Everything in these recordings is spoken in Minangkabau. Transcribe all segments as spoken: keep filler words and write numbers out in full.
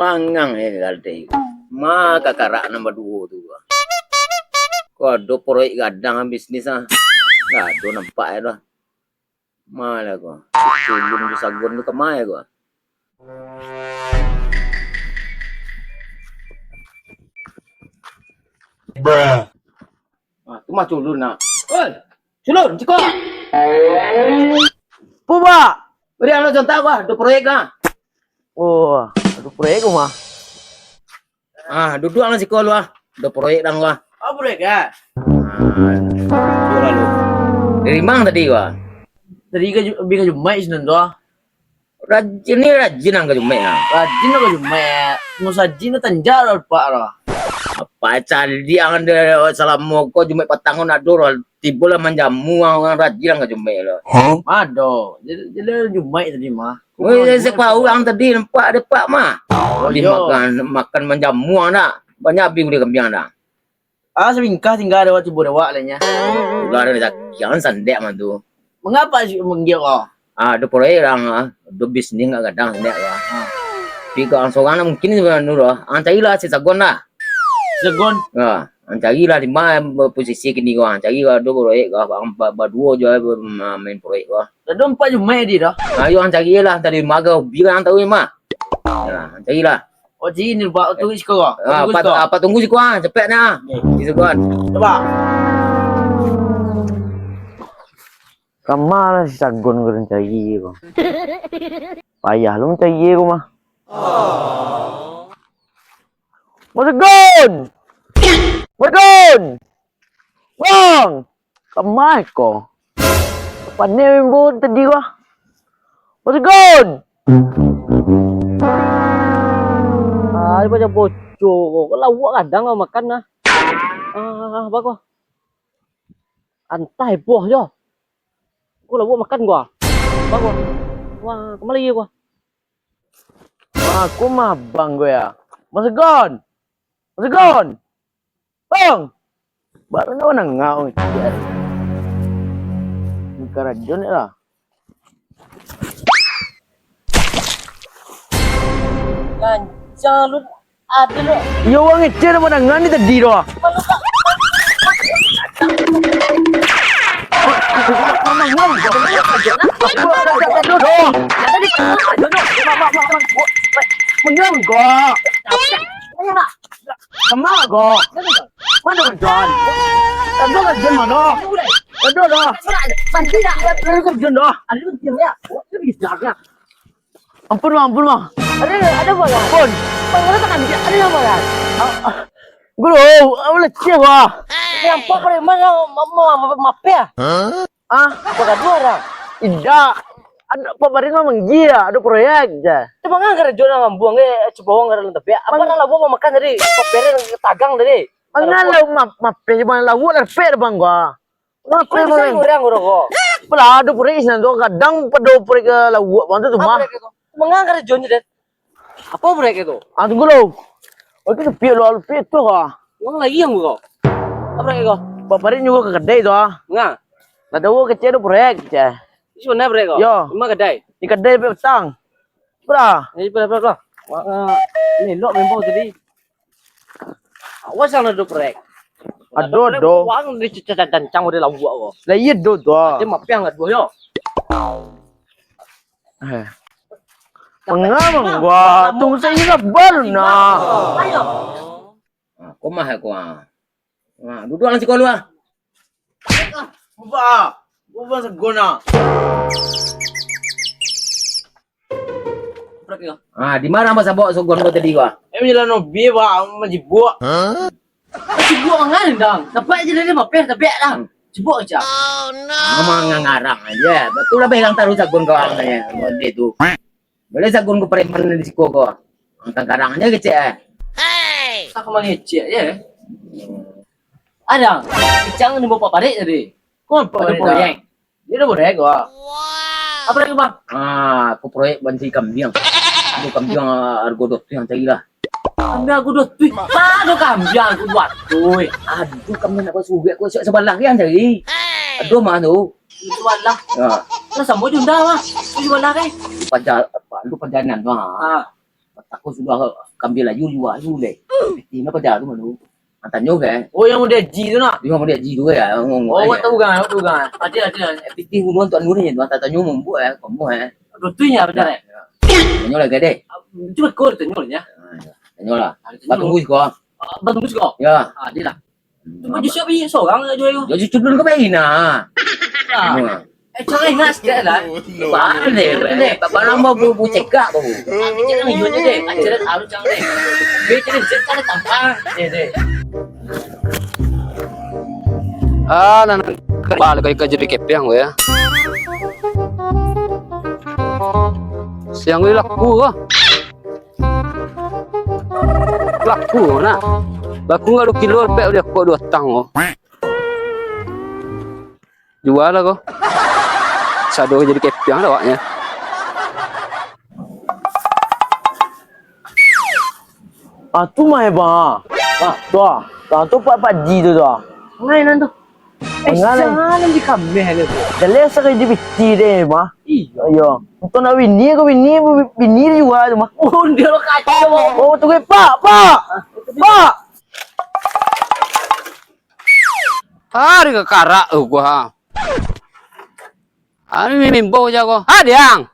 Angang e galdai. Ma kakarak nan baduo tu. Ko ado proyek gadang bisnis ah. Ndak ado nampak e doh. Ma lah ko. Tulun jo sagon tu kama e ko. Ah, tu mah culun nak. Oi, culun, ciko. Apo, Bak? Bari anu contoh ko, ado proyek ah. Oh, ado proyek ko mah. Ah, duduak lah siko lu ah. Ado proyek dang ko ah. Oh, proyek ah. Ah, duduak lah lu. Dari mang tadi ko ah? Tadi ka Ju-, bi ka Jumaik sinan tu ah. Rajin ni, rajin ang ka Jumaik ah. Rajin ang ka Jumaik. Musajik ni tanjak lah pak lah. Apa caliak ang ado salamo ko Jumaik patang ko nak ado lah. Tibo lah manjamu ang, ang rajin ang ka Jumaik lah. Hah? Ado. Jadi, jadi Jumaik tadi mah. Oh, iya, sia tahu ang tadi nampak ado pak mah. Oh, di iyo. Makan, makan manjamu ang nak. Banyak abih gulai kambiang dah. Ah, sabingkah tingga dek awak tibo dek awak lah nyo. Ulah ado rezeki, ang sandek mah tu. Mangapa si manggia kau? Ah, ado proyek lah, ah. Ado bisnis ndak gadang sandek lah. Ah. Tapi kau ang sorang lah mungkin anu lah. Ang carilah si sagon lah. Sagon? Ya, ang carilah di ma posisi kini ko. Ang carilah ado proyek ko. Ang ba-, baduo jo, ah, main proyek ko. Dah ado empat Jumaik tadi dah. Ayo ang carilah tadi maga hobi kan ang tahu mah. Ya, ang carilah. Oh, jadi ni, Pak, tunggu siko, Pak. Ah, tunggu Pak, siko. Ah, Pak, tunggu siko, ah, capek nah. Oke. Di siko, kan. Coba. Kama lah si sagon ko den cari ko. Payah lo mancari ko mah. Mas Sagon! Mas Sagon! Bang! Kama ko? Panek mimbo tadi ko. Mas Sagon! Ah, macam bocor ko. Ko lauak gadang ko makan nah. Ah, apa ko? Antah iboh jo. Ko lauak makan ko ah. Apa ko? Wah, kama lai ko? Wah, ko mah abang ko ya. Mas Sagon! Mas Sagon! Bang! Baru nak mandanga urang kecek. Karajo ni lah. Lancang lu, ado lu. Iyo, urang kecek nak mandanga ni tadi tu. Mengganggu. Kama ko? Mano John? Ado John mano? Ado dah. Ado John dah. Ampun mah, ampun mah. Ado, ado apo, Bang? Ampun. Bang, ado tak ambiak? Ado apo, Bang? Guru, apo lah cia, Bang? Nampak preman lah, ma-, ma-, ma-, mape ah? Ah? Bagaduah dah. Indak. Ado paparin mah manggia, ado proyek je. Tu mangan karajo nang mambuang eh, cibawang ka dalam tapiak. Apa nang labuah mamakan tadi? Papirin tagang tadi. Mangan lah ma-, mapeh, mangan lauak lah peh bang gua. Mape mangan? Urang urang ko. Apalah, ado proyek sinan tu, kadang pado proyek ka lauak bang tu tu mah. Mangan karajo nyo, Den. Apo proyek itu? Ah, tunggu lo. Oke, sepi lo, sepi tu ah. Uang lagi yang ko. Apo proyek ko? Baparin juo ka kadai tu ah. Nga. Lah tahu kecek tu proyek, ceh. Di mana proyek ko? Yo. Di mana kadai? Di kadai sampai petang. Bra. Jadi bra, bra, bra. Wah, ni lok memang tadi. Awas yang ado proyek. Ado, ado. Uang di cancang udah lauak ko. Lah iyo do tu ah. Dia mape yang ado yo. Eh. Pengamang gua, tunggu saya lah baru nah. Ayo. Ah, kau mah kau ah. Nah, duduk lah siko lu ah. Buba, buba segona. Ah, di mana masa bawa sogon kau tadi gua? Eh, jalan obi, Pak, majibuk. Sibuk angan, Dang. Dapat je dia mapeh, tapi dah. Sibuk aja. Memang ngarang aja. Betul lah, pegang taruh sagun kau angan ya. Dia tu. Boleh sagun ku preman di siko kau. Angkang karang aja kecek eh. Hei. Tak kemana kecek aja. Ada. Kecang ni bawa parik tadi. Kau apa ada proyek? Dia ada proyek kau. Apa lagi, Bang? Ah, aku proyek banci kambiang. Aku kambiang harga dua tu yang carilah. Ambil aku dua tu. Mana kambiang aku dua tu? Aduh, kambiang nak suruh aku sebelah yang cari. Aduh, mah tu. Sebelah. Ya. Terus sama je dah, Bang. Sebelah kan? Pajar, apa? Lu pajanan tu. Ah. Aku sudah kambiang laju, jua dulu deh. Piti nyo paja tu mano? Ah, tanyo kan? Oh, yang Mode Haji tu nah? Iyo, Mode Haji tu ya. Ngomong Oh, awak tahu kan, awak tahu kan. Ada, ada. Eh, piti bunuh Tuan Nur ni, Tuan tanyo mambuek eh, kamu eh. Betul ya, betul eh. Tanyo lah gadai. Cuba kau tanyo ya. Tanyo lah. Batu bus kau. Batu bus kau? Ya. Ah, dia lah. Cuba di siapa seorang nak jual tu? Jadi cuba kau main nah. Eh, cari ingat sikit lah. Pandai, pandai. Barang mau bu, bu cekak kau. Ah, cek yang hijau je deh. Aceret arus cang deh. Be ceret ceret cari tampang. Eh, deh. Ah, nan balik kau jadi kepiang kau ya. Siang ni laku kau. Laku nah. Laku nggak dua kilo, pek udah kok dua tang kau. Jua lah ko. Sado jadi kepiang lah awaknyo. Ah, tu mah, eh, bang. Ah, tu ah. Bang, tu Pak Paji tu, tu ah. Ngai nan tu. Eh, Ngai. Siang nan di kameh ni tu. Jaleh sakali di piti deh, mah. Iyo. Iyo. Untuk nak bini ko bini, bini jua tu, mah. Oh, dia lo kacau. Oh, tu ke, Pak, Pak. Pak. Hari kakarak tu gua. Hari mimbau je gua. Ha, Diang.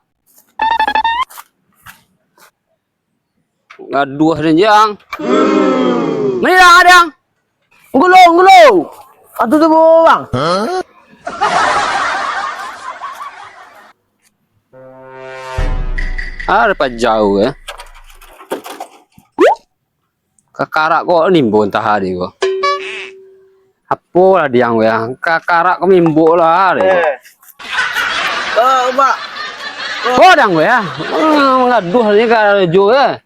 Gaduah den, Diang. Mani Diang, Diang. Nggulo, nggulo. Atu tu, Bang. Hari pajau, eh. Kakarak ko nimbun tahari ko. Apo lah Diang ko ya? Kakarak ko mimbuk lah hari ko. Eh. Oh, Mak. Ko Diang ko ya? Hmm, gaduah ni karajo ya.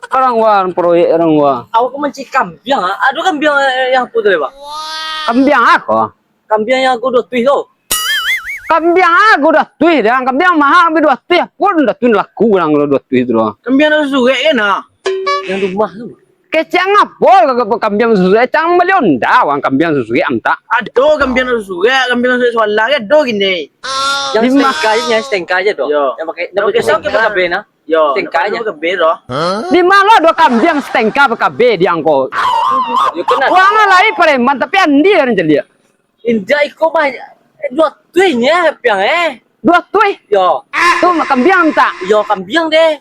Sekarang gua proyek orang gua. Awak ko mancik kambiang, ah? Ado kambiang, eh, yang apo tu, Bang? Kambiang ako? Kambiang yang ako duo tuih tu. Kambiang ako duo tuih, Diang. Kambiang maha, kambiang duo tuih. Apo duo tuih laku urang kalau duo tuih tu doh. Kambiang nan surek kan, nah? Yang rumah tu. Kecek ngapo kalau kambiang surek? Cang bali onda, wang kambiang surek antak. Ado kambiang nan surek, kambiang surek sualah kan, ado kini. Yang Di ma- setengka je, yang setengka je tu. Yo. Yang pakai, yang pakai setengka. Yang pakai setengka. Yo, setengka je. Pakai doh. Di ma lo ado kambiang setengka P K B Diang ko? Yo, kan ado. Wang lai pareman, tapi andi urang caliak. Indak iko mah, eh, duo tuih nyo, piang, eh. Duo tuih? Yo. Tu kambiang tak? Yo, kambiang deh.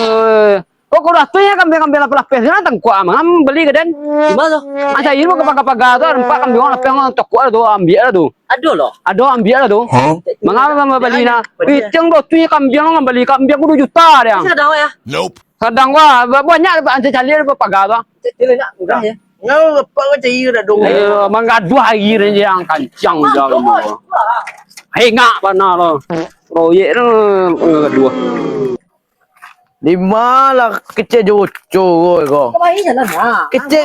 Eh, kok, kok duo tuih nyo kambiang-kambiang lapeh-lapeh, sana tangkuak mah, bali ka den. Di ma tu? Asa ini mah ka paga-paga tu, nampak kambiang lapeh, tangkuak tu, ambiak lah tu. Ado lo? Ado, ambiak lah tu. Hah? Mangapa mah bali nah? Bali. Wih, tiang duo tuih kambiang, bali kambiang duo juta Diang. Sadang ya? Nope. Sadang wah, ba-, banyak dapat anca caliak dapat paga tu. Cek dia nak murah ya. Ngau lepak kau cari dah dong. Eh, manggaduah air je yang kancang jauh. Hengak bana lo. Proyek tu manggaduah. Di ma lah kecek joco ko. Kau baik jalan lah. Kecek,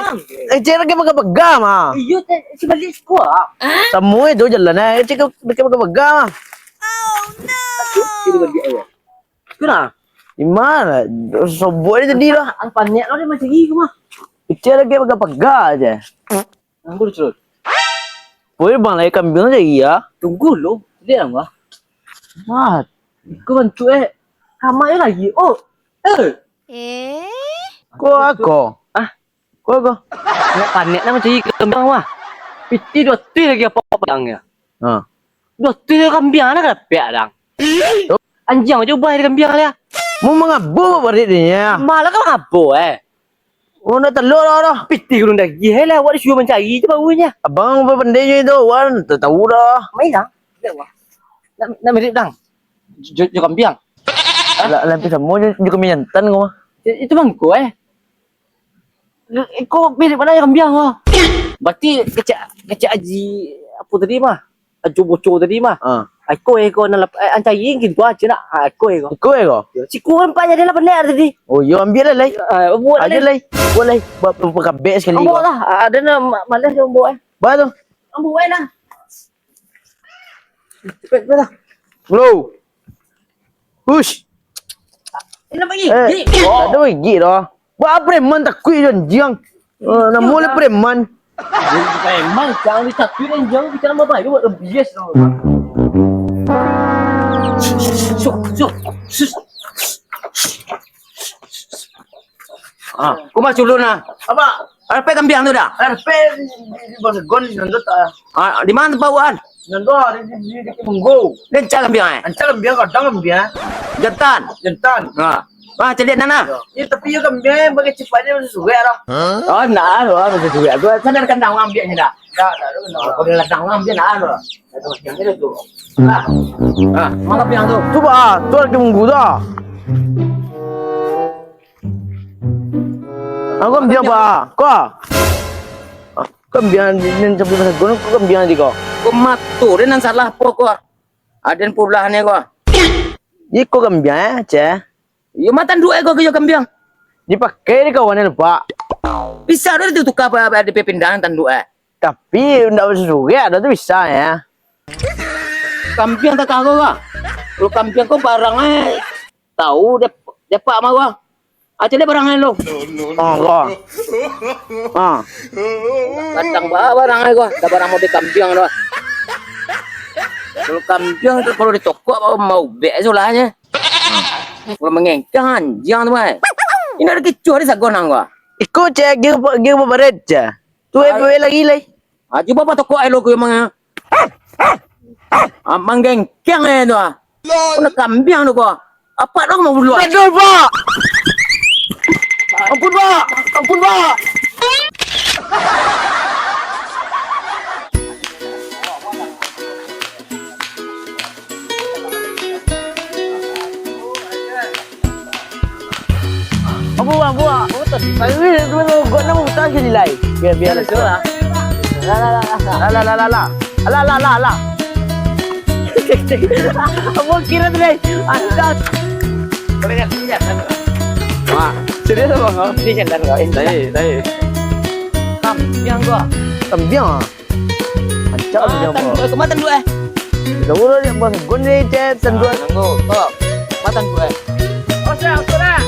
kecek lagi pegang-pegang mah. Iyo, cek, sebalik siko ah. Samo itu jalan eh, kecek lagi pegang-pegang mah. Aduh, ini bagi awak. Kena. Di ma lah? Sobok dia tadi lah. Apa niat kau dia macam ni ke mah? Kecek lagi pegang-pegang aja. Nangku dulu, Cul. Boleh bang, lai kambiang aja iya. Tunggu lu, lihat lah gua. Mat. Kau kan cuek. Kamar lagi. Oh, eh. Eh? Kau ako? Ah, kau ako? Nak panik lah macam ni kambiang wah. Piti duo tuih lagi apa-apa pedang ya. Ha. Duo tuih kambiang nak dapat pedang. Anjiang aja ubah dari kambiang lah. Mau mangabo barit dia. Malah kau mangabo eh. Oh, nak telok lah dah. Piti gunung dagih eh lah. Awak disuruh mencari je barunya. Abang apa pandai je itu, Wan. Tak tahu dah. Main lah. Nak, nak mirip dang. Jo, jo kambiang. Lah, lampi samo jo, jo kambiang jantan kau mah. Itu mangko eh. Iko mirip mana jo kambiang kau. Berarti kecek, kecek Aji apa tadi mah? Ajo boco tadi mah. Ah. Iko, iko, nan lap-, eh, ancai ingin gua aja nak. Ah, iko, iko. Iko, iko? Yo, siku nampak je dia lah penek tadi. Oh, yo, ambil lah, lai. Ah, buat aja, lai. Buat, lai. Buat pe-, pekabek sekali. Ambo lah. Ah, ada nak ma-, malas dia ambo, eh. Bah tu. Ambo, eh, lah. Cepat, cepat lah. Bro. Hush. Ini apa ni? Eh, tak ada gigi dah. Buat apa preman takuik je anjiang? Eh, namo lah preman. Preman, jangan ditakuik anjiang, kita nama baik buat bias tau. Sus, sus, sus, sus. Ah, ko masuak dulu nah. Apo? Arapek kambiang tu dah. Arapek di, di, di Bang Sagon di Nando tak. Ah, di ma tampek awak? Nando di, di, di, di Munggu. Rancak kambiang, eh? Rancak kambiang, kadang kambiang. Jantan. Jantan. Ha. Ah, caliak nan nah. Yo. Yo, tapi yo kambiang bagai cipak dia masuak surek lah. Oh, ndak ado, ah, masuak surek. Aku sadar kandang ambiaknyo dah. Ndak, ndak ado kandang. Kalau ladang ambiak ndak ado. Ado kambiang dia tu. Ah. Ah, ma kambiang tu? Tu, Pak, ah. Tu lagi Munggu tu, ah. Aku kambiang, Pak, ah. Ko, ah. Kambiang di nan sampai masa gunung, ko kambiang di ko. Ko mato den nan salah apo ko? Aden pulah ne ko. Iko kambiang, eh, Ceh? Iyo, ma tanduk e ko, iyo kambiang. Dipakai di kawan e, Pak. Bisa doh dituka, Pak, dipindahan tanduk e. Tapi ndak basurek, ado tu bisa, ya. Kambiang takah ko, ko. Kalau kambiang ko barang e, tahu dep-, depak mah ko. Ah, caliak barang e lo. Oh, ko. Ah. Datang ba-, barang e ko. Dak barang model kambiang doh. Kalau kambiang tu kalau ditokok, maubek sulahnyo. Kalau mangengkang anjiang tu, bai. Indak ado kicuah di sagon ang ko. Iko, Ceh, gear, gear babaret, Ceh. Tu, ah, eh, lagi, lai. Ah, cubo, Pak, tokok e lo ko emang, ah. Ah, mangengkang e tu, ah. Ko kambiang tu ko. Apak dong mau dulu, ah. Aduh, Pak. Ampun, Pak. Ampun, Pak. Ampun, Pak, ampun, Pak. Ampun, Pak. Aduh, tu, tu, gua nak utang sekali lai. Biar, biar. Lah, lah, lah, lah. Lah, lah, lah, lah, lah. Alah, lah, lah, lah. Ampun, kira tu lai. Anjay. Boleh kan? Iya, kan? Mak, serius apa kau? Ini kan kau. Tahi, tahi. Kambiang ko. Kambiang, ah? Rancak, ah, kambiang, tanduk, Pak. Ko ma tanduk e? Tahu lah, dia Bang Gun ni, Ceh, tanduk. Ah, tanduk. Ko, ma tanduk e? Oh, siap, sudah.